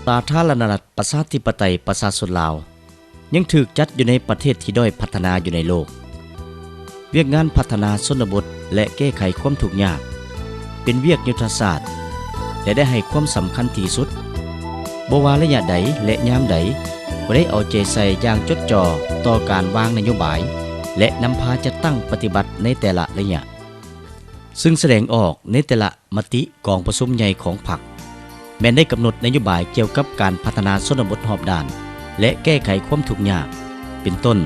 ສາທາລະນະລັດ ປະຊາທິປະໄຕ ປະຊາຊົນລາວ ຍັງຖືກຈັດຢູ່ໃນປະເທດທີ່ດ້ອຍພັດທະນາຢູ່ໃນໂລກ. ວຽກງານພັດທະນາຊົນນະບົດ ແລະ ແກ້ໄຂຄວາມທຸກຍາກ ເປັນວຽກຍຸດທະສາດ ແລະ ໄດ້ໃຫ້ຄວາມສຳຄັນທີ່ສຸດ. ບໍ່ວ່າໄລຍະໃດ ແລະ ຍາມໃດ ກໍໄດ້ເອົາໃຈໃສ່ຢ່າງຈົດຈ່ອຕໍ່ການວາງນະໂຍບາຍ ແລະ ນຳພາຈັດຕັ້ງປະຕິບັດໃນແຕ່ລະໄລຍະ. ຊຶ່ງສະແດງອອກໃນແຕ່ລະມະຕິກອງປະຊຸມໃຫຍ່ຂອງພັກ ແມ່ນໄດ້ກຳນົດນະໂຍບາຍກ່ຽວກັບການພັດທະນາຊົນນະບົດຮອບດ້ານ ແລະ ແກ້ໄຂຄວາມທຸກຍາກ ເປັນຕົ້ນ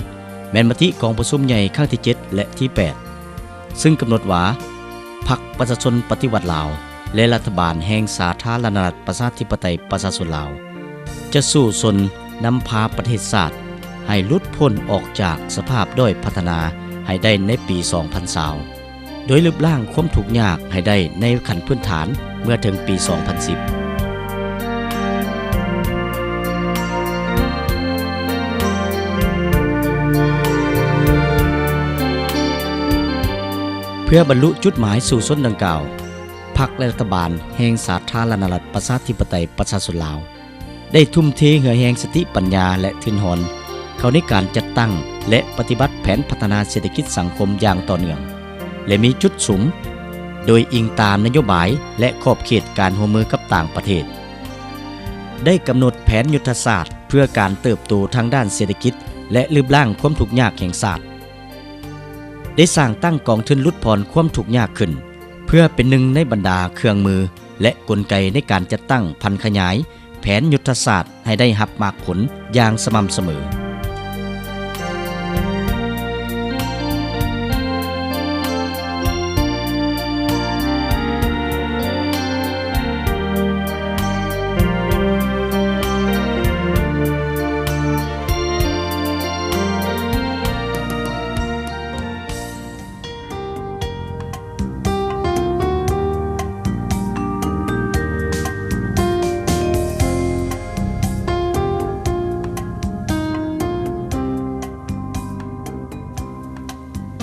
ແມ່ນມະຕິກອງປະຊຸມໃຫຍ່ຄັ້ງທີເຈັດ ແລະ ທີແປດ ຊຶ່ງກຳນົດວ່າ ພັກປະຊາຊົນປະຕິວັດລາວ ແລະ ລັດຖະບານແຫ່ງສາທາລະນະລັດ ປະຊາທິປະໄຕ ປະຊາຊົນລາວ ຈະສູ້ຊົນນຳພາປະເທດຊາດໃຫ້ຫຼຸດພົ້ນອອກຈາກສະພາບດ້ອຍພັດທະນາໃຫ້ໄດ້ໃນປີສອງພັນຊາວ ໂດຍລຶບລ້າງຄວາມທຸກຍາກໃຫ້ໄດ້ໃນຂັ້ນພື້ນຖານເມື່ອເຖິງປີສອງພັນສິບ. ເພື່ອບັນລຸຈຸດໝາຍສູ້ຊົນດັ່ງກ່າວ, ພັກ ແລະ ລັດຖະບານແຫ່ງສາທາລະນະລັດ ປະຊາທິປະໄຕ ປະຊາຊົນລາວ ໄດ້ທຸ່ມເທເຫື່ອແຮງ, ສະຕິປັນຍາ ແລະ ທຶນຮອນ ເຂົ້າໃນການຈັດຕັ້ງ ແລະ ປະຕິບັດແຜນພັດທະນາເສດຖະກິດສັງຄົມຢ່າງຕໍ່ເນື່ອງ ແລະ ມີຈຸດສຸມ ໂດຍອີງຕາມນະໂຍບາຍ ແລະ ຂອບເຂດການຮ່ວມມືກັບຕ່າງປະເທດ, ໄດ້ກຳນົດແຜນຍຸດທະສາດເພື່ອການເຕີບໂຕທາງດ້ານເສດຖະກິດ ແລະ ລຶບລ້າງຄວາມທຸກຍາກແຫ່ງຊາດ, ໄດ້ສ້າງຕັ້ງກອງທຶນຫຼຸດຜ່ອນຄວາມທຸກຍາກຂຶ້ນ ເພື່ອເປັນໜຶ່ງໃນບັນດາເຄື່ອງມື ແລະ ກົນໄກໃນການຈັດຕັ້ງຜັນຂະຫຍາຍແຜນຍຸດທະສາດໃຫ້ໄດ້ຮັບໝາກຜົນຢ່າງສະໝ່ຳສະເໝີ.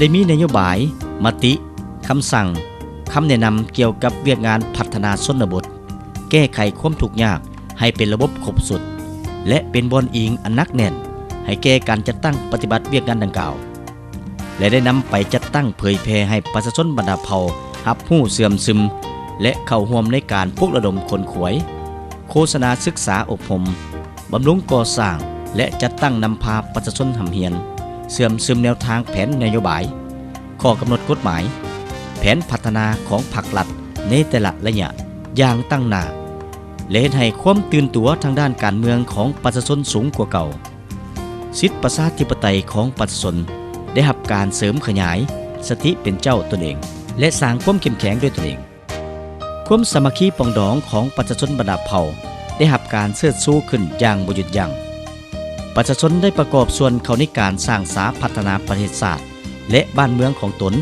ໄດ້ມີນະໂຍບາຍ, ມະຕິ, ຄຳສັ່ງ, ຄຳແນະນຳກ່ຽວກັບວຽກງານພັດທະນາຊົນນະບົດ, ແກ້ໄຂຄວາມທຸກຍາກໃຫ້ເປັນລະບົບຄົບຊຸດ ແລະ ເປັນບ່ອນອີງອັນໜັກແໜ້ນໃຫ້ແກ່ການຈັດຕັ້ງປະຕິບັດວຽກງານດັ່ງກ່າວ. ແລະ ໄດ້ນຳໄປຈັດຕັ້ງເຜີຍແຜ່ໃຫ້ປະຊາຊົນບັນດາເຜົ່າຮັບຮູ້ເຊື່ອມຊຶມ ແລະ ເຂົ້າຮ່ວມໃນການປຸກລະດົມຂົນຂວາຍ, ໂຄສະນາສຶກສາອົບຮົມ, ບຳລຸງກໍ່ສ້າງ ແລະ ຈັດຕັ້ງນຳພາປະຊາຊົນຮ່ຳຮຽນ, ເຊື່ອມຊຶມແນວທາງແຜນນະໂຍບາຍ, ຂໍ້ກຳນົດກົດໝາຍ, ແຜນພັດທະນາຂອງພັກລັດໃນແຕ່ລະໄລຍະຢ່າງຕັ້ງໜ້າ ແລະ ເຮັດໃຫ້ຄວາມຕື່ນຕົວທາງດ້ານການເມືອງຂອງປະຊາຊົນສູງກວ່າເກົ່າ. ສິດປະຊາທິປະໄຕຂອງປະຊາຊົນໄດ້ຮັບການເສີມຂະຫຍາຍສະຕິເປັນເຈົ້າຕົນເອງ ແລະ ສ້າງຄວາມເຂັ້ມແຂງດ້ວຍຕົນເອງ. ຄວາມສາມັກຄີປອງດອງຂອງປະຊາຊົນບັນດາເຜົ່າໄດ້ຮັບການເຊີດຊູຂຶ້ນຢ່າງບໍ່ຢຸດຢັ້ງ. ປະຊາຊົນໄດ້ປະກອບສ່ວນເຂົ້າໃນການສ້າງສາພັດທະນາປະເທດຊາດ ແລະ ບ້ານເມືອງຂອງຕົນ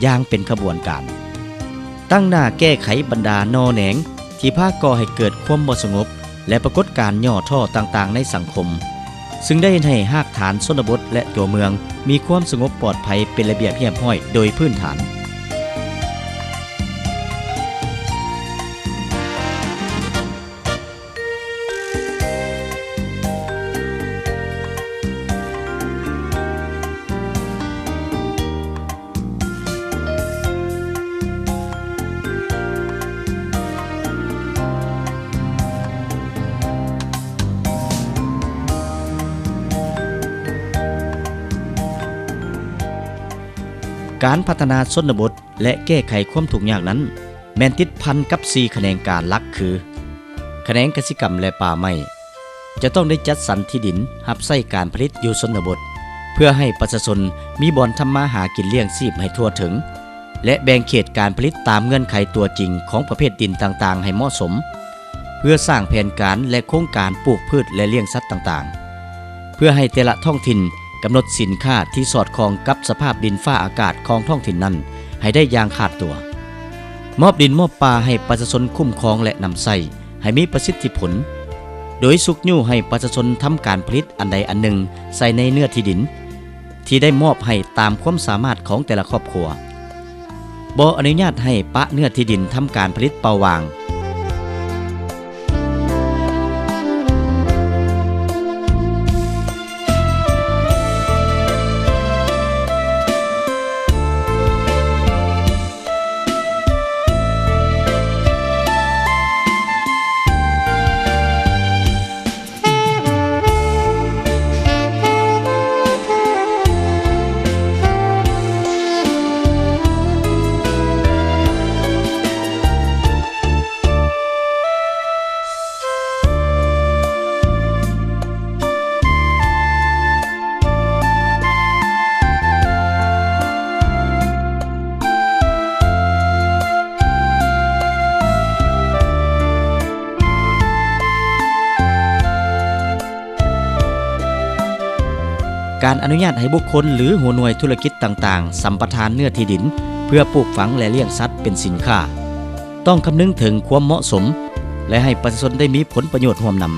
ຢ່າງເປັນຂະບວນການ, ຕັ້ງໜ້າແກ້ໄຂບັນດາໜໍ່ແໜງທີ່ພາກໍ່ໃຫ້ເກີດຄວາມບໍ່ສະຫງົບ ແລະ ປາກົດການຫຍໍ້ທໍ້ຕ່າງໆໃນສັງຄົມ, ຊຶ່ງໄດ້ເຮັດໃຫ້ຮາກຖານຊົນນະບົດ ແລະ ຕົວເມືອງມີຄວາມສະຫງົບປອດໄພເປັນລະບຽບຮຽບຮ້ອຍໂດຍພື້ນຖານ. ການພັດທະນາຊົນນະບົດ ແລະ ແກ້ໄຂຄວາມທຸກຍາກນັ້ນ ແມ່ນຕິດພັນກັບສີ່ຂະແໜງການຫຼັກຄື ຂະແໜງກະສິກຳ ແລະ ປ່າໄມ້ ຈະຕ້ອງໄດ້ຈັດສັນທີ່ດິນຮັບໃຊ້ການຜະລິດຢູ່ຊົນນະບົດ ເພື່ອໃຫ້ປະຊາຊົນມີບ່ອນທຳມາຫາກິນລ້ຽງຊີບໃຫ້ທົ່ວເຖິງ ແລະ ແບ່ງເຂດການຜະລິດຕາມເງື່ອນໄຂຕົວຈິງຂອງປະເພດດິນຕ່າງໆໃຫ້ເໝາະສົມ ເພື່ອສ້າງແຜນການ ແລະ ໂຄງການປູກພືດ ແລະ ລ້ຽງສັດຕ່າງໆ ເພື່ອໃຫ້ແຕ່ລະທ້ອງຖິ່ນກຳນົດສິນຄ້າທີ່ສອດຄ່ອງກັບສະພາບດິນຟ້າອາກາດຂອງທ້ອງຖິ່ນນັ້ນໃຫ້ໄດ້ຢ່າງຂາດຕົວ. ມອບດິນມອບປ່າໃຫ້ປະຊາຊົນຄຸ້ມຄອງ ແລະ ນຳໃຊ້ໃຫ້ມີປະສິດທິຜົນ, ໂດຍຊຸກຍູ້ໃຫ້ປະຊາຊົນທຳການຜະລິດອັນໃດອັນໜຶ່ງໃສ່ໃນເນື້ອທີ່ດິນ ທີ່ໄດ້ມອບໃຫ້ຕາມຄວາມສາມາດຂອງແຕ່ລະຄອບຄົວ. ບໍ່ອະນຸຍາດໃຫ້ປະເນື້ອທີ່ດິນທຳການຜະລິດເປົ່າຫວ່າງ. ການອະນຸຍາດໃຫ້ບຸກຄົນ ຫຼື ຫົວໜ່ວຍທຸລະກິດຕ່າງໆ ສຳປະທານເນື້ອທີ່ດິນເພື່ອປູກຝັງ ແລະ ລ້ຽງສັດເປັນສິນຄ້າ ຕ້ອງຄຳນຶງເຖິງຄວາມເໝາະສົມ ແລະ ໃຫ້ປະຊາຊົນໄດ້ມີຜົນປະໂຫຍດຮ່ວມນຳ.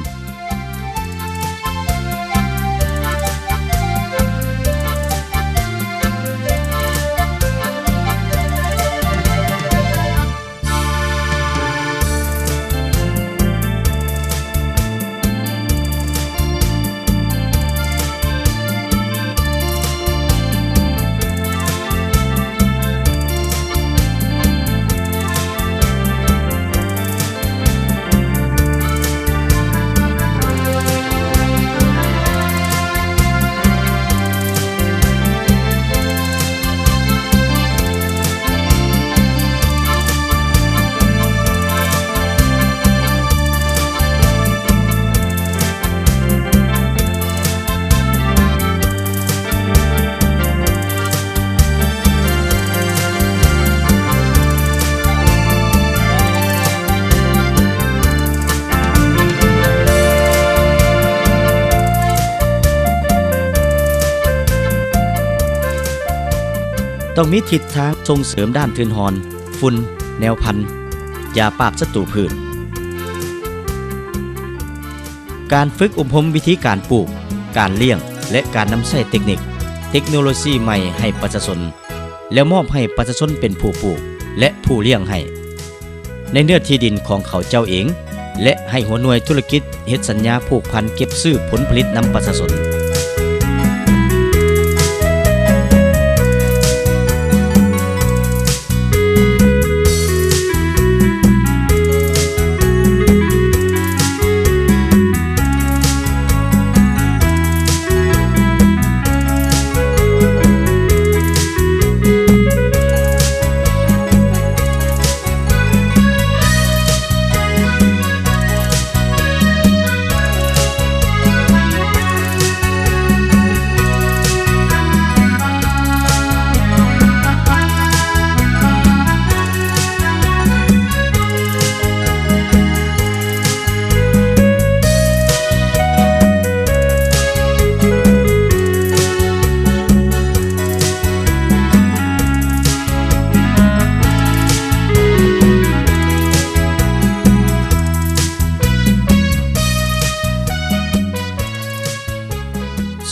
ຕ້ອງມີທິດທາງສົ່ງເສີມດ້ານທຶນຮອນ, ຝຸ່ນ, ແນວພັນ, ຢາປາບສັດຕູພືດ. ການຝຶກອົບຮົມວິທີການປູກ, ການລ້ຽງ ແລະ ການນຳໃຊ້ເຕັກນິກ, ເຕັກໂນໂລຊີໃໝ່ໃຫ້ປະຊາຊົນ ແລ້ວມອບໃຫ້ປະຊາຊົນເປັນຜູ້ປູກ ແລະ ຜູ້ລ້ຽງໃຫ້ ໃນເນື້ອທີ່ດິນຂອງເຂົາເຈົ້າເອງ ແລະ ໃຫ້ຫົວໜ່ວຍທຸລະກິດເຮັດສັນຍາຜູກພັນເກັບຊື້ຜົນຜະລິດນຳປະຊາຊົນ.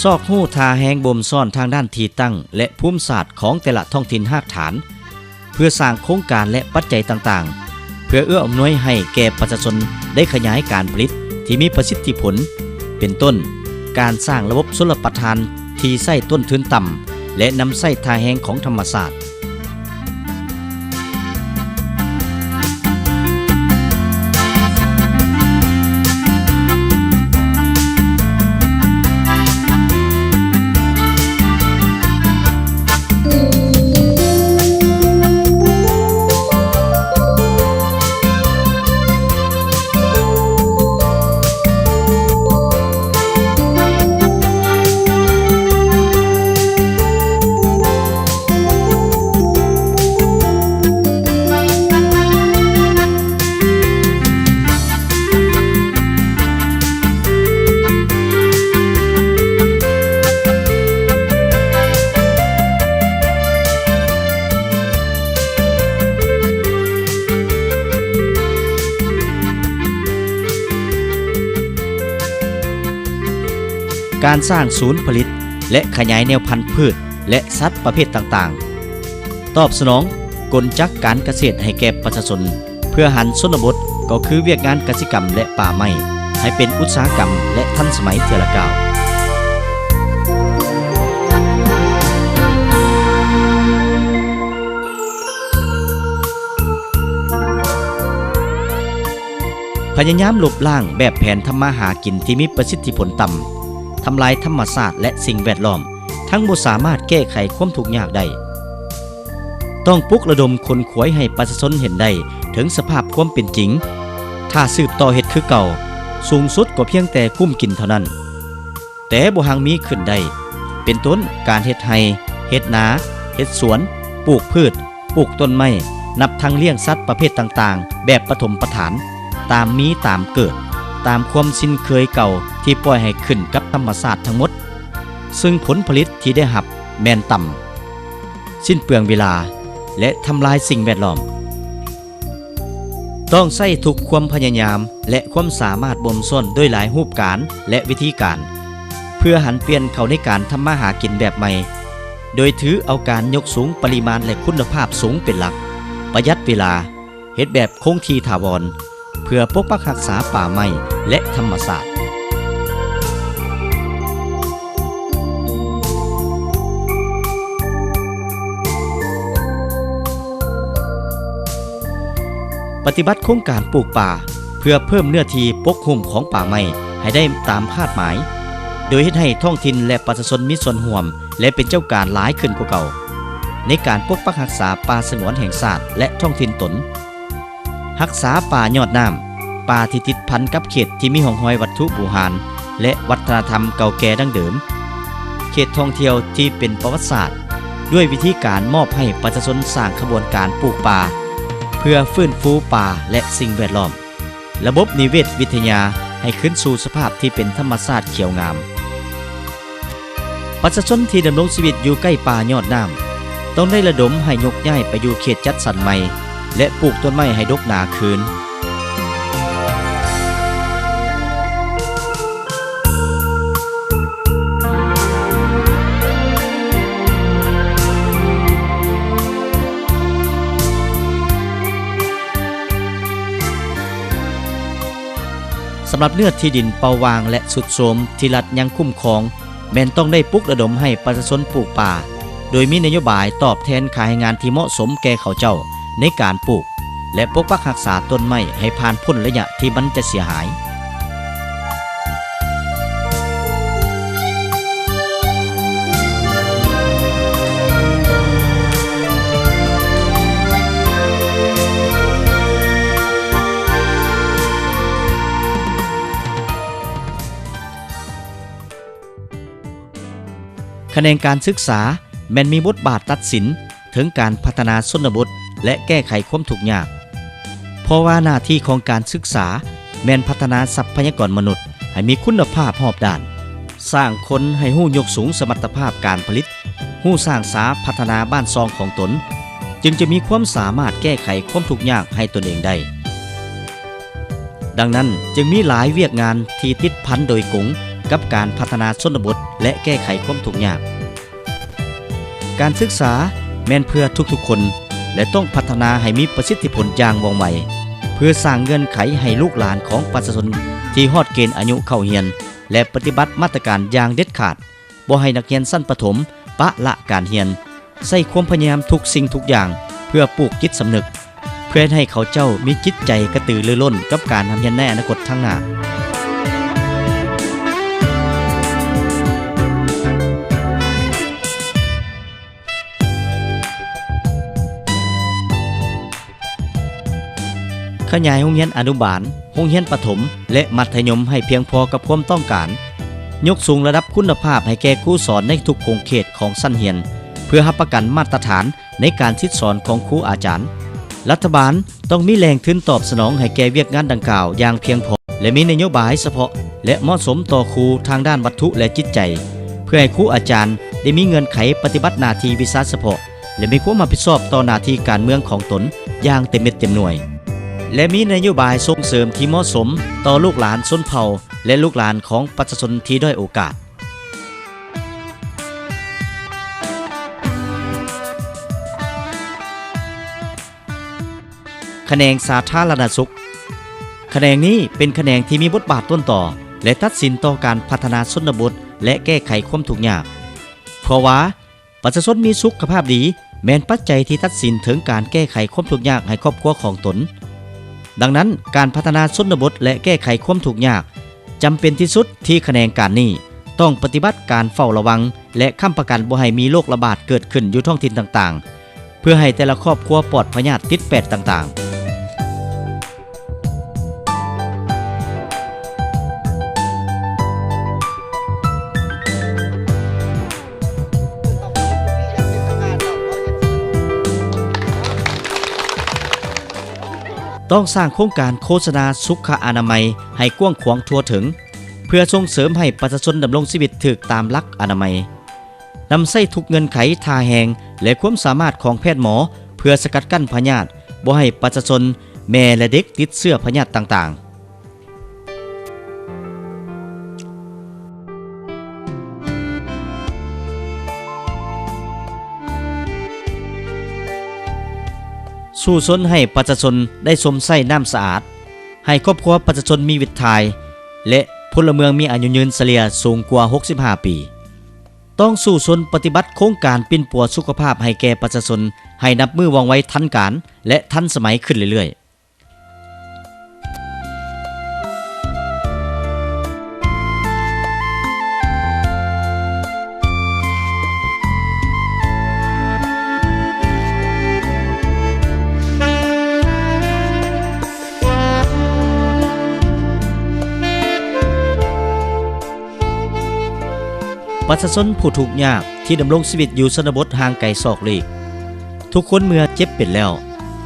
ຊອກຮູ້ທ່າແຮງບົ່ມຊ້ອນທາງດ້ານທີ່ຕັ້ງ ແລະ ພູມສາດຂອງແຕ່ລະທ້ອງຖິ່ນຮາກຖານ ເພື່ອສ້າງໂຄງການ ແລະ ປັດໄຈຕ່າງໆ ເພື່ອເອື້ອອຳນວຍໃຫ້ແກ່ປະຊາຊົນໄດ້ຂະຫຍາຍການຜະລິດທີ່ມີປະສິດທິຜົນ ເປັນຕົ້ນ ການສ້າງລະບົບຊົນລະປະທານທີ່ໃຊ້ຕົ້ນທຶນຕ່ຳ ແລະ ນຳໃຊ້ທ່າແຮງຂອງທຳມະຊາດ. ການສ້າງສູນຜະລິດ ແລະ ຂະຫຍາຍແນວພັນພືດ ແລະ ສັດປະເພດຕ່າງໆ, ຕອບສະໜອງກົນຈັກການກະເສດໃຫ້ແກ່ປະຊາຊົນ ເພື່ອຫັນຊົນນະບົດ ກໍຄືວຽກງານກະສິກຳ ແລະ ປ່າໄມ້ ໃຫ້ເປັນອຸດສາຫະກຳ ແລະ ທັນສະໄໝເທື່ອລະກ້າວ. ພະຍາຍາມລົບລ້າງແບບແຜນທຳມາຫາກິນທີ່ມີປະສິດທິຜົນຕ່ຳ, ທຳລາຍທຳມະຊາດ ແລະ ສິ່ງແວດລ້ອມ, ທັງບໍ່ສາມາດແກ້ໄຂຄວາມທຸກຍາກໄດ້. ຕ້ອງປຸກລະດົມຂົນຂວາຍໃຫ້ປະຊາຊົນເຫັນໄດ້ເຖິງສະພາບຄວາມເປັນຈິງ, ຖ້າສືບຕໍ່ເຮັດຄືເກົ່າ, ສູງສຸດກໍພຽງແຕ່ກຸ້ມກິນເທົ່ານັ້ນ. ແຕ່ບໍ່ຮັ່ງມີຂຶ້ນໄດ້ ເປັນຕົ້ນ ການເຮັດໄຮ່, ເຮັດນາ, ເຮັດສວນ, ປູກພືດ, ປູກຕົ້ນໄມ້, ນັບທັງລ້ຽງສັດປະເພດຕ່າງໆ ແບບປະຖົມປະຖານ, ຕາມມີຕາມເກີດ, ຕາມຄວາມຊິນເຄີຍເກົ່າທີ່ປ່ອຍໃຫ້ຂຶ້ນກັບທຳມະຊາດທັງໝົດ. ຊຶ່ງຜົນຜະລິດທີ່ໄດ້ຮັບແມ່ນຕ່ຳ, ສິ້ນເປືອງເວລາ ແລະ ທຳລາຍສິ່ງແວດລ້ອມ. ຕ້ອງໃຊ້ທຸກຄວາມພະຍາຍາມ ແລະ ຄວາມສາມາດບົ່ມຊ້ອນດ້ວຍຫຼາຍຮູບການ ແລະ ວິທີການ ເພື່ອຫັນປ່ຽນເຂົ້າໃນການທຳມາຫາກິນແບບໃໝ່, ໂດຍຖືເອົາການຍົກສູງປະລິມານ ແລະ ຄຸນນະພາບສູງເປັນຫຼັກ, ປະຢັດເວລາ, ເຮັດແບບຄົງທີ່ຖາວອນ ເພື່ອປົກປັກຮັກສາປ່າໄມ້ ແລະ ທຳມະຊາດ. ປະຕິບັດໂຄງການປູກປ່າ ເພື່ອເພີ່ມເນື້ອທີ່ປົກຫຸ້ມຂອງປ່າໄມ້ໃຫ້ໄດ້ຕາມຄາດໝາຍ, ໂດຍເຮັດໃຫ້ທ້ອງຖິ່ນ ແລະ ປະຊາຊົນມີສ່ວນຮ່ວມ ແລະ ເປັນເຈົ້າການຫຼາຍຂຶ້ນກວ່າເກົ່າ ໃນການປົກປັກຮັກສາປ່າສະຫງວນແຫ່ງຊາດ ແລະ ທ້ອງຖິ່ນຕົນ. ຮັກສາປ່າຍອດນ້ຳ, ປ່າທີ່ຕິດພັນກັບເຂດທີ່ມີຮ່ອງຮອຍວັດຖຸບູຮານ ແລະ ວັດທະນະທຳເກົ່າແກ່ດັ້ງເດີມ, ເຂດທ່ອງທ່ຽວທີ່ເປັນປະຫວັດສາດ, ດ້ວຍວິທີການມອບໃຫ້ປະຊາຊົນສ້າງຂະບວນການປູກປ່າ ເພື່ອຟື້ນຟູປ່າ ແລະ ສິ່ງແວດລ້ອມ. ລະບົບນິເວດວິທະຍາໃຫ້ຄືນສູ່ສະພາບທີ່ເປັນທຳມະຊາດຂຽວງາມ. ປະຊາຊົນທີ່ດຳລົງຊີວິດຢູ່ໃກ້ປ່າຍອດນ້ຳ ຕ້ອງໄດ້ລະດົມໃຫ້ຍົກຍ້າຍໄປຢູ່ເຂດຈັດສັນໃໝ່ ແລະ ປູກຕົ້ນໄມ້ໃຫ້ດົກໜາຄືນ. ສຳລັບເນື້ອທີ່ດິນເປົ່າວ່າງ ແລະ ຊຸດໂຊມທີ່ລັດຍັງຄຸ້ມຄອງ ແມ່ນຕ້ອງໄດ້ປຸກລະດົມໃຫ້ປະຊາຊົນປູກປ່າ ໂດຍມີນະໂຍບາຍຕອບແທນຄ່າແຮງງານທີ່ເໝາະສົມແກ່ເຂົາເຈົ້າໃນການປູກ ແລະ ປົກປັກຮັກສາຕົ້ນໄມ້ໃຫ້ຜ່ານພົ້ນໄລຍະທີ່ມັນຈະເສຍຫາຍ. ຂະແໜງການສຶກສາແມ່ນມີບົດບາດຕັດສິນເຖິງການພັດທະນາຊົນນະບົດ ແລະ ແກ້ໄຂຄວາມທຸກຍາກ. ເພາະວ່າໜ້າທີ່ຂອງການສຶກສາແມ່ນພັດທະນາຊັບພະຍາກອນມະນຸດໃຫ້ມີຄຸນນະພາບຮອບດ້ານ, ສ້າງຄົນໃຫ້ຮູ້ຍົກສູງສະມັດຕະພາບການຜະລິດ, ຮູ້ສ້າງສາພັດທະນາບ້ານຊ່ອງຂອງຕົນ, ຈຶ່ງຈະມີຄວາມສາມາດແກ້ໄຂຄວາມທຸກຍາກໃຫ້ຕົນເອງໄດ້. ດັ່ງນັ້ນ, ຈຶ່ງມີຫຼາຍວຽກງານທີ່ຕິດພັນໂດຍກົງກັບການພັດທະນາຊົນນະບົດ ແລະ ແກ້ໄຂຄວາມທຸກຍາກ. ການສຶກສາແມ່ນເພື່ອທຸກໆຄົນ ແລະ ຕ້ອງພັດທະນາໃຫ້ມີປະສິດທິຜົນຢ່າງວ່ອງໄວ ເພື່ອສ້າງເງື່ອນໄຂໃຫ້ລູກຫຼານຂອງປະຊາຊົນທີ່ຮອດເກນອາຍຸເຂົ້າຮຽນ ແລະ ປະຕິບັດມາດຕະການຢ່າງເດັດຂາດ ບໍ່ໃຫ້ນັກຮຽນຊັ້ນປະຖົມປະລະການຮຽນ, ໃຊ້ຄວາມພະຍາຍາມທຸກສິ່ງທຸກຢ່າງເພື່ອປູກຈິດສຳນຶກ, ເພື່ອເຮັດໃຫ້ເຂົາເຈົ້າມີຈິດໃຈກະຕືລືລົ້ນກັບການຮ່ຳຮຽນໃນອະນາຄົດທາງໜ້າ. ຂະຫຍາຍໂຮງຮຽນອະນຸບານ, ໂຮງຮຽນປະຖົມ ແລະ ມັດທະຍົມໃຫ້ພຽງພໍກັບຄວາມຕ້ອງການ, ຍົກສູງລະດັບຄຸນນະພາບໃຫ້ແກ່ຄູສອນໃນທຸກຂົງເຂດຂອງຊັ້ນຮຽນ ເພື່ອຮັບປະກັນມາດຕະຖານໃນການສິດສອນຂອງຄູອາຈານ. ລັດຖະບານຕ້ອງມີແຫຼ່ງທຶນຕອບສະໜອງໃຫ້ແກ່ວຽກງານດັ່ງກ່າວຢ່າງພຽງພໍ ແລະ ມີນະໂຍບາຍສະເພາະ ແລະ ເໝາະສົມຕໍ່ຄູທາງດ້ານວັດຖຸ ແລະ ຈິດໃຈ ເພື່ອໃຫ້ຄູອາຈານໄດ້ມີເງື່ອນໄຂປະຕິບັດໜ້າທີ່ວິຊາສະເພາະ ແລະ ມີຄວາມຮັບຜິດຊອບຕໍ່ໜ້າທີ່ການເມືອງຂອງຕົນຢ່າງເຕັມເມັດເຕັມໜ່ວຍ ແລະ ມີນະໂຍບາຍສົ່ງເສີມທີ່ເໝາະສົມຕໍ່ລູກຫຼານຊົນເຜົ່າ ແລະ ລູກຫຼານຂອງປະຊາຊົນທີ່ດ້ອຍໂອກາດ. ຂະແໜງສາທາລະນະສຸກ. ຂະແໜງນີ້ເປັນຂະແໜງທີ່ມີບົດບາດຕົ້ນຕໍ ແລະ ຕັດສິນຕໍ່ການພັດທະນາຊົນນະບົດ ແລະ ແກ້ໄຂຄວາມທຸກຍາກ. ເພາະວ່າປະຊາຊົນມີສຸຂະພາບດີ ແມ່ນປັດໄຈທີ່ຕັດສິນເຖິງການແກ້ໄຂຄວາມທຸກຍາກໃຫ້ຄອບຄົວຂອງຕົນ. ດັ່ງນັ້ນ, ການພັດທະນາຊົນນະບົດ ແລະ ແກ້ໄຂຄວາມທຸກຍາກ ຈຳເປັນທີ່ສຸດທີ່ຂະແໜງການນີ້ຕ້ອງປະຕິບັດການເຝົ້າລະວັງ ແລະ ຄ້ຳປະກັນບໍ່ໃຫ້ມີໂລກລະບາດເກີດຂຶ້ນຢູ່ທ້ອງຖິ່ນຕ່າງໆ ເພື່ອໃຫ້ແຕ່ລະຄອບຄົວປອດພະຍາດຕິດແປດຕ່າງໆ. ຕ້ອງສ້າງໂຄງການໂຄສະນາສຸຂະອະນາໄມໃຫ້ກວ້າງຂວາງທົ່ວເຖິງ. ເພື່ອສົ່ງເສີມໃຫ້ປະຊາຊົນດຳລົງຊີວິດຖືກຕາມຫຼັກອະນາໄມ, ນຳໃຊ້ທຸກເງື່ອນໄຂ, ທ່າແຮງ ແລະ ຄວາມສາມາດຂອງແພດໝໍ ເພື່ອສະກັດກັ້ນພະຍາດ ບໍ່ໃຫ້ປະຊາຊົນ, ແມ່ ແລະ ເດັກ ຕິດເຊື້ອພະຍາດຕ່າງໆ. ສູ້ຊົນໃຫ້ປະຊາຊົນໄດ້ຊົມໃຊ້ນ້ຳສະອາດ, ໃຫ້ຄອບຄົວປະຊາຊົນມີວິດຖ່າຍ ແລະ ພົນລະເມືອງມີອາຍຸຍືນສະເລ່ຍສູງກວ່າຫົກສິບຫ້າປີ. ຕ້ອງສູ້ຊົນປະຕິບັດໂຄງການປິ່ນປົວສຸຂະພາບໃຫ້ແກ່ປະຊາຊົນ ໃຫ້ນັບມື້ວ່ອງໄວທັນການ ແລະ ທັນສະໄໝຂຶ້ນເລື້ອຍໆ. ປະຊາຊົນຜູ້ທຸກຍາກທີ່ດຳລົງຊີວິດຢູ່ຊົນນະບົດຫ່າງໄກສອກຫຼີກ, ທຸກຄົນເມື່ອເຈັບເປັນແລ້ວ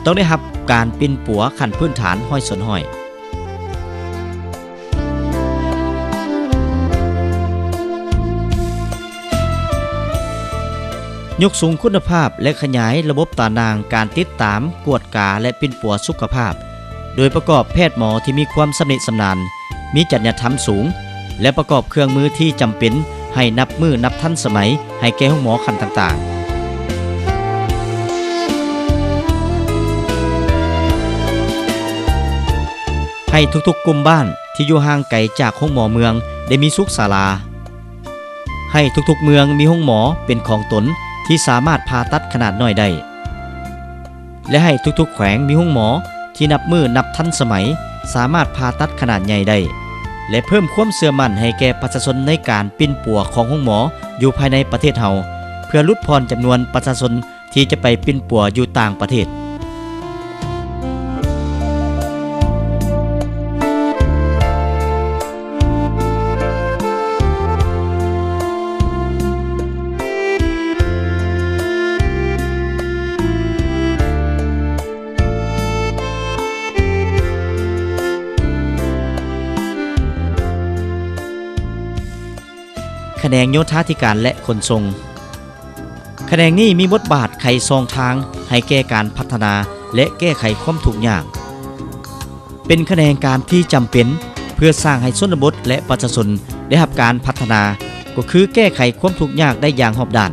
ຕ້ອງໄດ້ຮັບການປິ່ນປົວຂັ້ນພື້ນຖານຮ້ອຍສ່ວນຮ້ອຍ. ຍົກສູງຄຸນນະພາບ ແລະ ຂະຫຍາຍລະບົບຕາໜ່າງການຕິດຕາມ, ກວດກາ ແລະ ປິ່ນປົວສຸຂະພາບ ໂດຍປະກອບແພດໝໍທີ່ມີຄວາມຊຳນິຊຳນານ, ມີຈັນຍະທຳສູງ ແລະ ປະກອບເຄື່ອງມືທີ່ຈຳເປັນໃຫ້ນັບມື້ນັບທັນສະໄໝໃຫ້ແກ່ໂຮງໝໍຂັ້ນຕ່າງໆ. ໃຫ້ທຸກໆກຸ່ມບ້ານທີ່ຢູ່ຫ່າງໄກຈາກໂຮງໝໍເມືອງໄດ້ມີສຸກສາລາ. ໃຫ້ທຸກໆເມືອງມີໂຮງໝໍເປັນຂອງຕົນທີ່ສາມາດຜ່າຕັດຂະໜາດນ້ອຍໄດ້ ແລະ ໃຫ້ທຸກໆແຂວງມີໂຮງໝໍທີ່ນັບມື້ນັບທັນສະໄໝ, ສາມາດຜ່າຕັດຂະໜາດໃຫຍ່ໄດ້ ແລະ ເພີ່ມຄວາມເຊື່ອໝັ້ນໃຫ້ແກ່ປະຊາຊົນໃນການປິ່ນປົວຂອງໂຮງໝໍຢູ່ພາຍໃນປະເທດເຮົາ ເພື່ອຫຼຸດຜ່ອນຈຳນວນປະຊາຊົນ ທີ່ຈະໄປປິ່ນປົວຢູ່ຕ່າງປະເທດ. ຂະແໜງໂຍທາທິການ ແລະ ຂົນສົ່ງ. ຂະແໜງນີ້ມີບົດບາດໄຂຊ່ອງທາງໃຫ້ແກ່ການພັດທະນາ ແລະ ແກ້ໄຂຄວາມທຸກຍາກ. ເປັນຂະແໜງການທີ່ຈຳເປັນເພື່ອສ້າງໃຫ້ຊົນນະບົດ ແລະ ປະຊາຊົນໄດ້ຮັບການພັດທະນາ, ກໍຄືແກ້ໄຂຄວາມທຸກຍາກໄດ້ຢ່າງຮອບດ້ານ.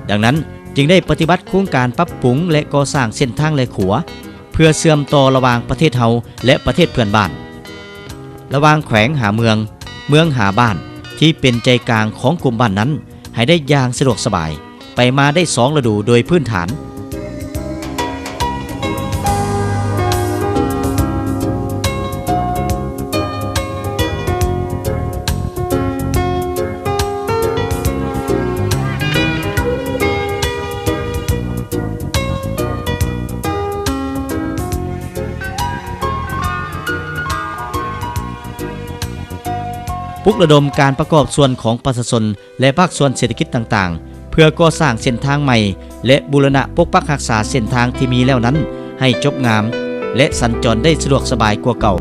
ດັ່ງນັ້ນ, ຈຶ່ງໄດ້ປະຕິບັດໂຄງການປັບປຸງ ແລະ ກໍ່ສ້າງເສັ້ນທາງ ແລະ ຂົວ ເພື່ອເຊື່ອມຕໍ່ລະຫວ່າງປະເທດເຮົາ ແລະ ປະເທດເພື່ອນບ້ານ, ລະຫວ່າງແຂວງຫາເມືອງ, ເມືອງຫາບ້ານ ທີ່ເປັນໃຈກາງຂອງກຸ່ມບ້ານນັ້ນ ໃຫ້ໄດ້ຢ່າງສະດວກສະບາຍ, ໄປມາໄດ້ສອງລະດູໂດຍພື້ນຖານ. ປຸກລະດົມການປະກອບສ່ວນຂອງປະຊາຊົນ ແລະ ພາກສ່ວນເສດຖະກິດຕ່າງໆ ເພື່ອກໍ່ສ້າງເສັ້ນທາງໃໝ່ ແລະ ບູລະນະປົກປັກຮັກສາເສັ້ນທາງທີ່ມີແລ້ວນັ້ນໃຫ້ຈົບງາມ ແລະ ສັນຈອນໄດ້ສະດວກສະບາຍກວ່າເກົ່າ.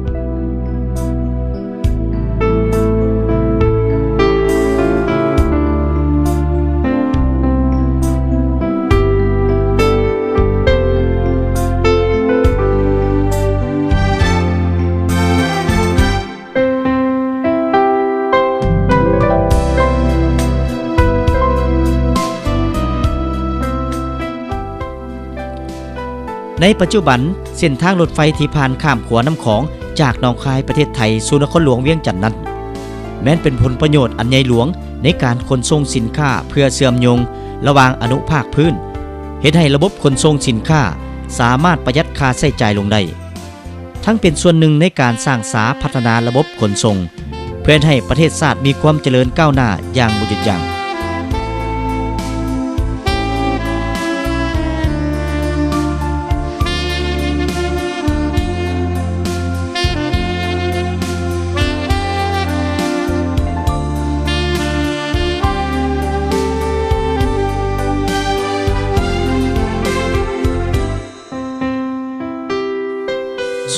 ໃນປັດຈຸບັນ, ເສັ້ນທາງລົດໄຟທີ່ຜ່ານຂ້າມຂົວນ້ຳຂອງຈາກໜອງຄາຍປະເທດໄທສູ່ນະຄອນຫຼວງວຽງຈັນນັ້ນ, ແມ່ນເປັນຜົນປະໂຫຍດອັນໃຫຍ່ຫຼວງໃນການຂົນສົ່ງສິນຄ້າເພື່ອເຊື່ອມໂຍງລະຫວ່າງອະນຸພາກພື້ນ, ເຮັດໃຫ້ລະບົບຂົນສົ່ງສິນຄ້າສາມາດປະຢັດຄ່າໃຊ້ຈ່າຍລົງໄດ້. ທັງເປັນສ່ວນໜຶ່ງໃນການສ້າງສາພັດທະນາລະບົບຂົນສົ່ງ ເພື່ອເຮັດໃຫ້ປະເທດຊາດມີຄວາມຈະເລີນກ້າວໜ້າຢ່າງບໍ່ຢຸດຢັ້ງ.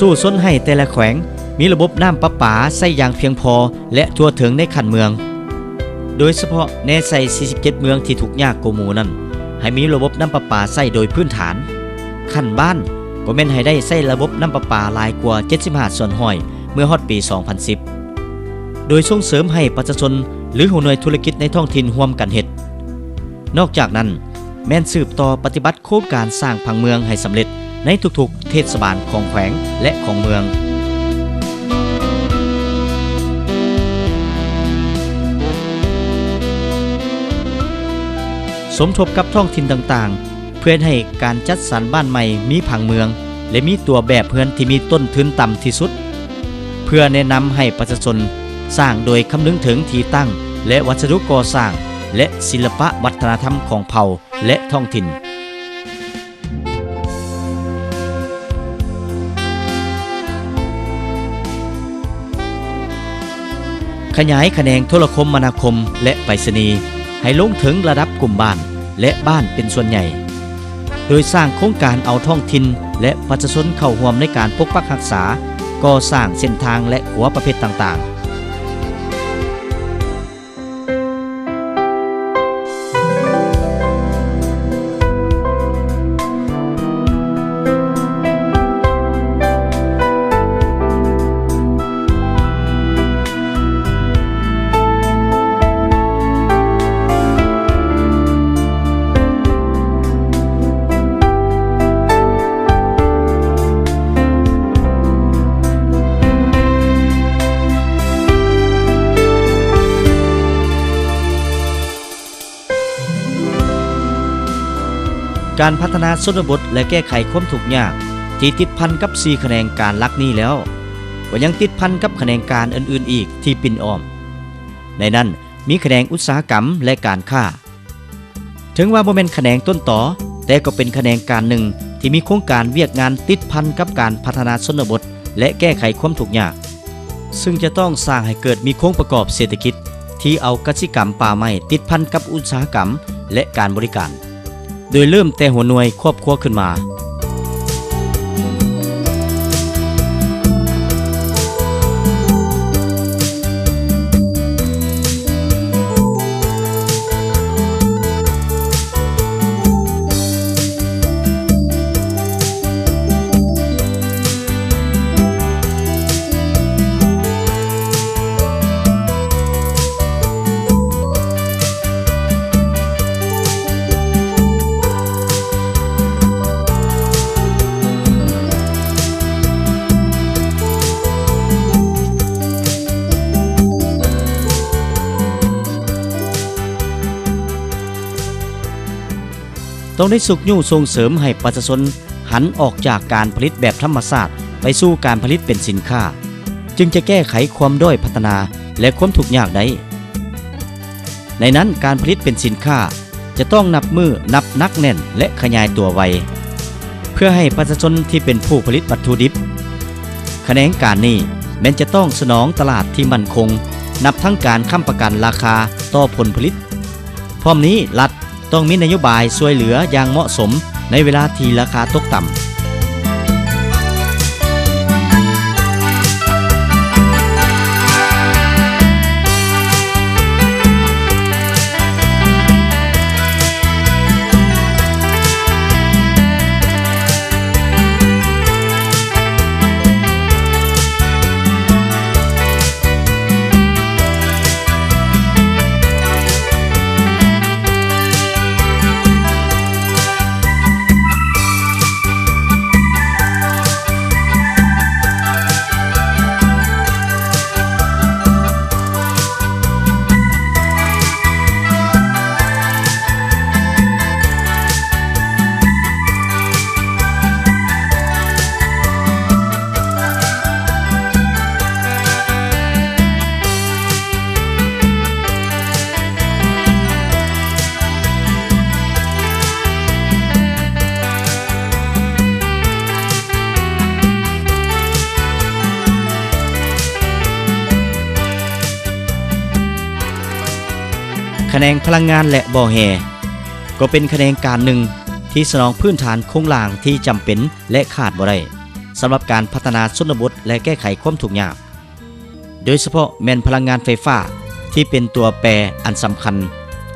ສູ້ຊົນໃຫ້ແຕ່ລະແຂວງ ມີລະບົບນ້ຳປະປາໃຊ້ຢ່າງພຽງພໍ ແລະ ທົ່ວເຖິງໃນຂັ້ນເມືອງ, ໂດຍສະເພາະແນໃສ່ສີ່ສິບເຈັດເມືອງທີ່ທຸກຍາກກວ່າໝູ່ນັ້ນ ໃຫ້ມີລະບົບນ້ຳປະປາໃຊ້ໂດຍພື້ນຖານ. ຂັ້ນບ້ານກໍແມ່ນໃຫ້ໄດ້ໃຊ້ລະບົບນ້ຳປະປາຫຼາຍກວ່າເຈັດສິບຫ້າສ່ວນຮ້ອຍເມື່ອຮອດປີສອງພັນສິບ ໂດຍສົ່ງເສີມໃຫ້ປະຊາຊົນ ຫຼື ຫົວໜ່ວຍທຸລະກິດໃນທ້ອງຖິ່ນຮ່ວມກັນເຮັດ. ນອກຈາກນັ້ນ ແມ່ນສືບຕໍ່ປະຕິບັດໂຄງການສ້າງຜັງເມືອງໃຫ້ສຳເລັດໃນທຸກໆເທດສະບານຂອງແຂວງ ແລະ ຂອງເມືອງ. ສົມທົບກັບທ້ອງຖິ່ນຕ່າງໆ ເພື່ອເຮັດໃຫ້ການຈັດສັນບ້ານໃໝ່ມີຜັງເມືອງ ແລະ ມີຕົວແບບເຮືອນທີ່ມີຕົ້ນທຶນຕ່ຳທີ່ສຸດ, ເພື່ອແນະນຳໃຫ້ປະຊາຊົນສ້າງໂດຍຄຳນຶງເຖິງທີ່ຕັ້ງ ແລະ ວັດສະດຸກໍ່ສ້າງ ແລະ ສິລະປະວັດທະນະທຳຂອງເຜົ່າ ແລະ ທ້ອງຖິ່ນ. ຂະຫຍາຍຂະແໜງໂທລະຄົມມະນາຄົມ ແລະ ໄປສະນີ ໃຫ້ລົງເຖິງລະດັບກຸ່ມບ້ານ ແລະ ບ້ານເປັນສ່ວນໃຫຍ່, ໂດຍສ້າງໂຄງການເອົາທ້ອງຖິ່ນ ແລະ ປະຊາຊົນເຂົ້າຮ່ວມໃນການປົກປັກຮັກສາ, ກໍ່ສ້າງເສັ້ນທາງ ແລະ ຂົວປະເພດຕ່າງໆ. ການພັດທະນາຊົນນະບົດ ແລະ ແກ້ໄຂຄວາມທຸກຍາກ ທີ່ຕິດພັນກັບສີ່ຂະແໜງການຫຼັກນີ້ແລ້ວ, ກໍຍັງຕິດພັນກັບຂະແໜງການອື່ນໆອີກທີ່ປິ່ນອ້ອມ. ໃນນັ້ນມີຂະແໜງອຸດສາຫະກຳ ແລະ ການຄ້າ. ເຖິງວ່າບໍ່ແມ່ນຂະແໜງຕົ້ນຕໍ, ແຕ່ກໍເປັນຂະແໜງການໜຶ່ງທີ່ມີໂຄງການວຽກງານຕິດພັນກັບການພັດທະນາຊົນນະບົດ ແລະ ແກ້ໄຂຄວາມທຸກຍາກ, ຊຶ່ງຈະຕ້ອງສ້າງໃຫ້ເກີດມີໂຄງປະກອບເສດຖະກິດທີ່ເອົາກະສິກຳປ່າໄມ້ຕິດພັນກັບອຸດສາຫະກຳ ແລະ ການບໍລິການ. ໂດຍເລີ່ມແຕ່ຫົວໜ່ວຍຄອບຄົວຂຶ້ນມາ. ຕ້ອງໄດ້ຊຸກຍູ້ສົ່ງເສີມໃຫ້ປະຊາຊົນຫັນອອກຈາກການຜະລິດແບບທຳມະຊາດ ໄປສູ່ການຜະລິດເປັນສິນຄ້າ, ຈຶ່ງຈະແກ້ໄຂຄວາມດ້ອຍພັດທະນາ ແລະ ຄວາມທຸກຍາກໄດ້. ໃນນັ້ນ ການຜະລິດເປັນສິນຄ້າຈະຕ້ອງນັບມື້ນັບໜັກແໜ້ນ ແລະ ຂະຫຍາຍຕົວໄວ ເພື່ອໃຫ້ປະຊາຊົນທີ່ເປັນຜູ້ຜະລິດວັດຖຸດິບ. ຂະແໜງການນີ້ແມ່ນຈະຕ້ອງສະໜອງຕະຫຼາດທີ່ໝັ້ນຄົງ, ນັບທັງການຄ້ຳປະກັນລາຄາຕໍ່ຜົນຜະລິດ. ພ້ອມນີ້ ລັດ ຕ້ອງມີນະໂຍບາຍຊ່ວຍເຫຼືອຢ່າງເໝາະສົມໃນເວລາທີ່ລາຄາຕົກຕ່ຳ. ຂະແໜງພະລັງງານ ແລະ ບໍ່ແຮ່ ກໍເປັນຂະແໜງການໜຶ່ງທີ່ສະໜອງພື້ນຖານໂຄງລ່າງທີ່ຈຳເປັນ ແລະ ຂາດບໍ່ໄດ້. ສຳລັບການພັດທະນາຊົນນະບົດ ແລະ ແກ້ໄຂຄວາມທຸກຍາກ, ໂດຍສະເພາະແມ່ນພະລັງງານໄຟຟ້າ ທີ່ເປັນຕົວແປອັນສຳຄັນ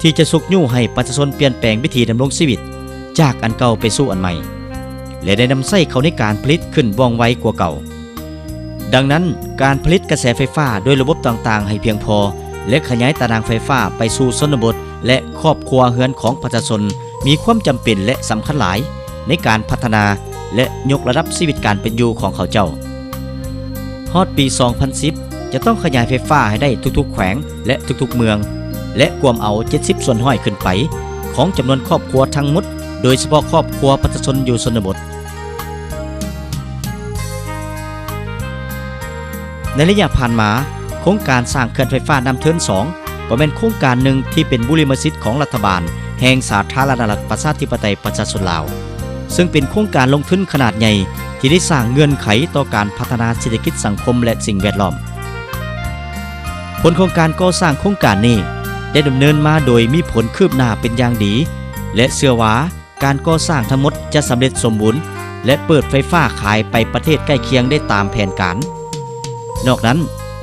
ທີ່ຈະຊຸກຍູ້ໃຫ້ປະຊາຊົນປ່ຽນແປງວິຖີດຳລົງຊີວິດ ຈາກອັນເກົ່າໄປສູ່ອັນໃໝ່ ແລະ ໄດ້ນຳໃຊ້ເຂົ້າໃນການຜະລິດຂຶ້ນວ່ອງໄວກວ່າເກົ່າ. ດັ່ງນັ້ນ, ການຜະລິດກະແສໄຟຟ້າດ້ວຍລະບົບຕ່າງໆໃຫ້ພຽງພໍ ແລະ ຂະຫຍາຍຕາໜ່າງໄຟຟ້າໄປສູ່ຊົນນະບົດ ແລະ ຄອບຄົວເຮືອນຂອງປະຊາຊົນ ມີຄວາມຈຳເປັນ ແລະ ສຳຄັນຫຼາຍໃນການພັດທະນາ ແລະ ຍົກລະດັບຊີວິດການເປັນຢູ່ຂອງເຂົາເຈົ້າ. ຮອດປີສອງພັນສິບ ຈະຕ້ອງຂະຫຍາຍໄຟຟ້າໃຫ້ໄດ້ທຸກໆແຂວງ ແລະ ທຸກໆເມືອງ ແລະ ກວມເອົາເຈັດສິບສ່ວນຮ້ອຍຂຶ້ນໄປຂອງຈຳນວນຄອບຄົວທັງໝົດ, ໂດຍສະເພາະຄອບຄົວປະຊາຊົນຢູ່ຊົນນະບົດ. ໃນໄລຍະຜ່ານມາ, ໂຄງການສ້າງເຂື່ອນໄຟຟ້ານ້ຳເທີນສອງ ກໍແມ່ນໂຄງການໜຶ່ງທີ່ເປັນບຸລິມະສິດຂອງລັດຖະບານແຫ່ງສາທາລະນະລັດປະຊາທິປະໄຕປະຊາຊົນລາວ, ເຊິ່ງເປັນໂຄງການລົງທຶນຂະໜາດໃຫຍ່ທີ່ໄດ້ສ້າງເງື່ອນໄຂຕໍ່ການພັດທະນາເສດຖະກິດ, ສັງຄົມ ແລະ ສິ່ງແວດລ້ອມ. ຜົນຂອງການກໍ່ສ້າງໂຄງການນີ້ໄດ້ດຳເນີນມາໂດຍມີຜົນຄືບໜ້າເປັນຢ່າງດີ ແລະ ເຊື່ອວ່າ ການກໍ່ສ້າງທັງໝົດຈະສຳເລັດສົມບູນ ແລະ ເປີດໄຟຟ້າຂາຍໄປປະເທດໃກ້ຄຽງໄດ້ຕາມແຜນການ. ນອກນັ້ນ,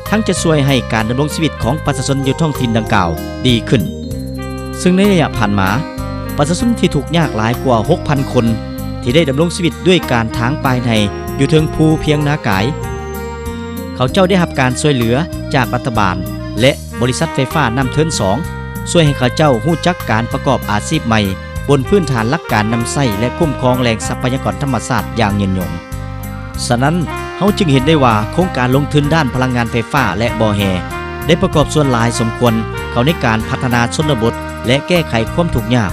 ທັງຈະຊ່ວຍໃຫ້ການດຳລົງຊີວິດຂອງປະຊາຊົນຢູ່ທ້ອງຖິ່ນດັ່ງກ່າວດີຂຶ້ນ, ເຊິ່ງໃນໄລຍະຜ່ານມາ, ປະຊາຊົນທີ່ທຸກຍາກຫຼາຍກວ່າຫົກພັນຄົນ ທີ່ໄດ້ດຳລົງຊີວິດດ້ວຍການຖາງປ່າຍໄຮ່ຢູ່ເທິງພູພຽງນາກາຍ, ເຂົາເຈົ້າໄດ້ຮັບການຊ່ວຍເຫຼືອຈາກລັດຖະບານ ແລະ ບໍລິສັດໄຟຟ້ານ້ຳເທີນສອງ ຊ່ວຍໃຫ້ເຂົາເຈົ້າຮູ້ຈັກການປະກອບອາຊີບໃໝ່ ບົນພື້ນຖານຫຼັກການນຳໃຊ້ ແລະ ຄຸ້ມຄອງແຫຼ່ງຊັບພະຍາກອນທຳມະຊາດຢ່າງຍືນຍົງ. ສະນັ້ນ, ເຮົາຈຶ່ງເຫັນໄດ້ວ່າໂຄງການລົງທຶນດ້ານພະລັງງານໄຟຟ້າ ແລະ ບໍ່ແຮ່ ໄດ້ປະກອບສ່ວນຫຼາຍສົມຄວນເຂົ້າໃນການພັດທະນາຊົນນະບົດ ແລະ ແກ້ໄຂຄວາມທຸກຍາກ,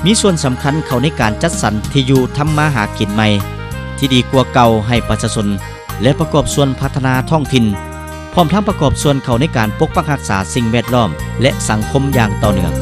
ມີສ່ວນສຳຄັນເຂົ້າໃນການຈັດສັນທີ່ຢູ່ທຳມາຫາກິນໃໝ່ທີ່ດີກວ່າເກົ່າໃຫ້ປະຊາຊົນ ແລະ ປະກອບສ່ວນພັດທະນາທ້ອງຖິ່ນ, ພ້ອມທັງປະກອບສ່ວນເຂົ້າໃນການປົກປັກຮັກສາສິ່ງແວດລ້ອມ ແລະ ສັງຄົມຢ່າງຕໍ່ເນື່ອງ.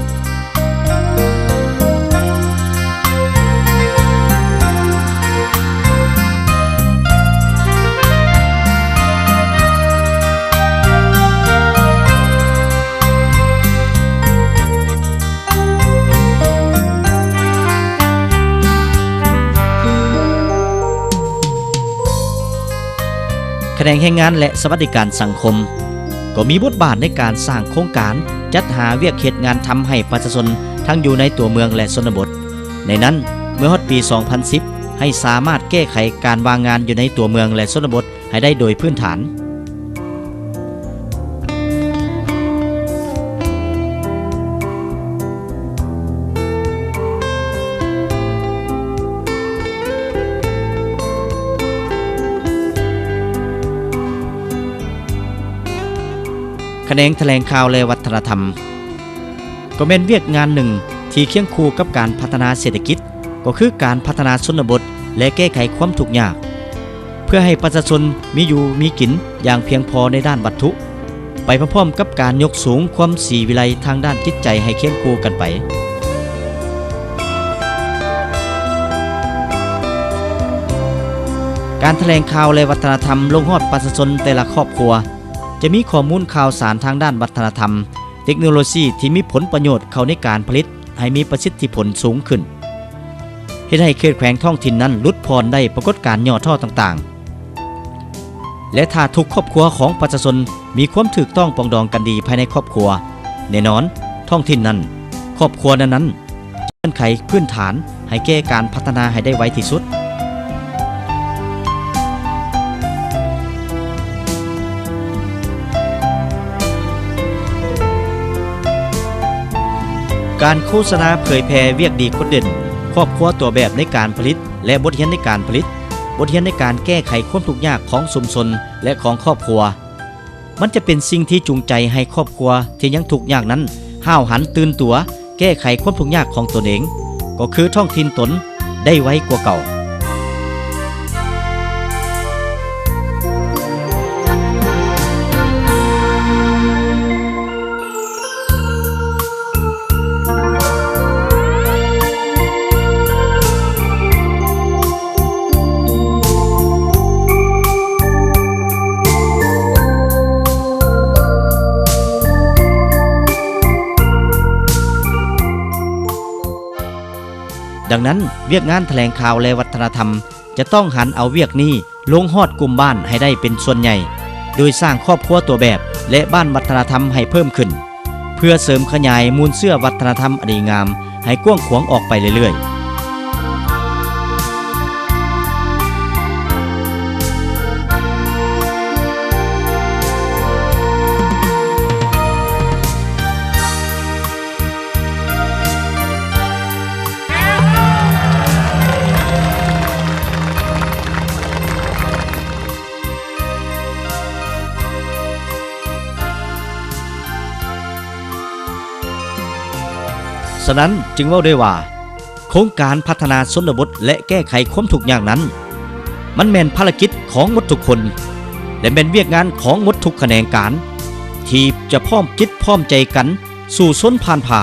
ຂະແໜງແຮງງານ ແລະ ສະຫວັດດີການສັງຄົມ ກໍມີບົດບາດໃນການສ້າງໂຄງການຈັດຫາວຽກເຮັດງານທຳໃຫ້ປະຊາຊົນ ທັງຢູ່ໃນຕົວເມືອງ ແລະ ຊົນນະບົດ. ໃນນັ້ນ, ເມື່ອຮອດປີສອງພັນສິບ ໃຫ້ສາມາດແກ້ໄຂການວ່າງງານຢູ່ໃນຕົວເມືອງ ແລະ ຊົນນະບົດ ໃຫ້ໄດ້ໂດຍພື້ນຖານ. ຂະແໜງຖະແຫຼງຂ່າວ ແລະ ວັດທະນະທຳ ກໍແມ່ນວຽກງານໜຶ່ງທີ່ຄຽງຄູ່ກັບການພັດທະນາເສດຖະກິດ ກໍຄືການພັດທະນາຊົນນະບົດ ແລະ ແກ້ໄຂຄວາມທຸກຍາກ ເພື່ອໃຫ້ປະຊາຊົນມີຢູ່ມີກິນຢ່າງພຽງພໍໃນດ້ານວັດຖຸ ໄປພ້ອມໆກັບການຍົກສູງຄວາມສີວິໄລທາງດ້ານຈິດໃຈໃຫ້ຄຽງຄູ່ກັນໄປ. ການຖະແຫຼງຂ່າວ ແລະ ວັດທະນະທຳລົງຮອດປະຊາຊົນແຕ່ລະຄອບຄົວ ຈະມີຂໍ້ມູນຂ່າວສານທາງດ້ານວັດທະນະທຳ, ເຕັກໂນໂລຊີທີ່ມີຜົນປະໂຫຍດເຂົ້າໃນການຜະລິດໃຫ້ມີປະສິດທິຜົນສູງຂຶ້ນ, ເຮັດໃຫ້ເຂດແຂວງທ້ອງຖິ່ນນັ້ນຫຼຸດຜ່ອນໄດ້ປາກົດການຫຍໍ້ທໍ້ຕ່າງໆ. ແລະ ຖ້າທຸກຄອບຄົວຂອງປະຊາຊົນມີຄວາມຖືກຕ້ອງປອງດອງກັນດີພາຍໃນຄອບຄົວ, ແນ່ນອນ, ທ້ອງຖິ່ນນັ້ນ, ຄອບຄົວນັ້ນໆ ເງື່ອນໄຂພື້ນຖານໃຫ້ແກ່ການພັດທະນາໃຫ້ໄດ້ໄວທີ່ສຸດ. ການໂຄສະນາເຜີຍແຜ່ວຽກດີໂຄດເດັ່ນ, ຄອບຄົວຕົວແບບໃນການຜະລິດ ແລະ ບົດຮຽນໃນການຜະລິດ, ບົດຮຽນໃນການແກ້ໄຂຄວາມທຸກຍາກຂອງຊຸມຊົນ ແລະ ຂອງຄອບຄົວ. ມັນຈະເປັນສິ່ງທີ່ຈູງໃຈໃຫ້ຄອບຄົວທີ່ຍັງທຸກຍາກນັ້ນ ຫ້າວຫັນຕື່ນຕົວແກ້ໄຂຄວາມທຸກຍາກຂອງຕົນເອງ, ກໍຄືທ້ອງຖິ່ນຕົນ, ໄດ້ໄວກວ່າເກົ່າ. ດັ່ງນັ້ນ, ວຽກງານຖະແຫຼງຂ່າວ ແລະ ວັດທະນະທຳ ຈະຕ້ອງຫັນເອົາວຽກນີ້ ລົງຮອດກຸ່ມບ້ານໃຫ້ໄດ້ເປັນສ່ວນໃຫຍ່, ໂດຍສ້າງຄອບຄົວຕົວແບບ ແລະ ບ້ານວັດທະນະທຳໃຫ້ເພີ່ມຂຶ້ນ, ເພື່ອເສີມຂະຫຍາຍມູນເຊື້ອວັດທະນະທຳອັນດີງາມໃຫ້ກວ້າງຂວາງອອກໄປເລື້ອຍໆ. ສະນັ້ນຈຶ່ງເວົ້າໄດ້ວ່າ ໂຄງການພັດທະນາຊົນນະບົດ ແລະ ແກ້ໄຂຄວາມທຸກຍາກນັ້ນ ມັນແມ່ນພາລະກິດຂອງໝົດທຸກຄົນ ແລະ ແມ່ນວຽກງານຂອງໝົດທຸກຂະແໜງການ ທີ່ຈະພ້ອມຈິດພ້ອມໃຈກັນສູ້ຊົນຜ່ານຜ່າ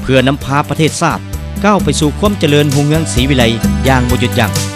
ເພື່ອນຳພາປະເທດຊາດກ້າວໄປສູ່ຄວາມຈະເລີນຮຸ່ງເຮືອງສີວິໄລຢ່າງບໍ່ຢຸດຢັ້ງ.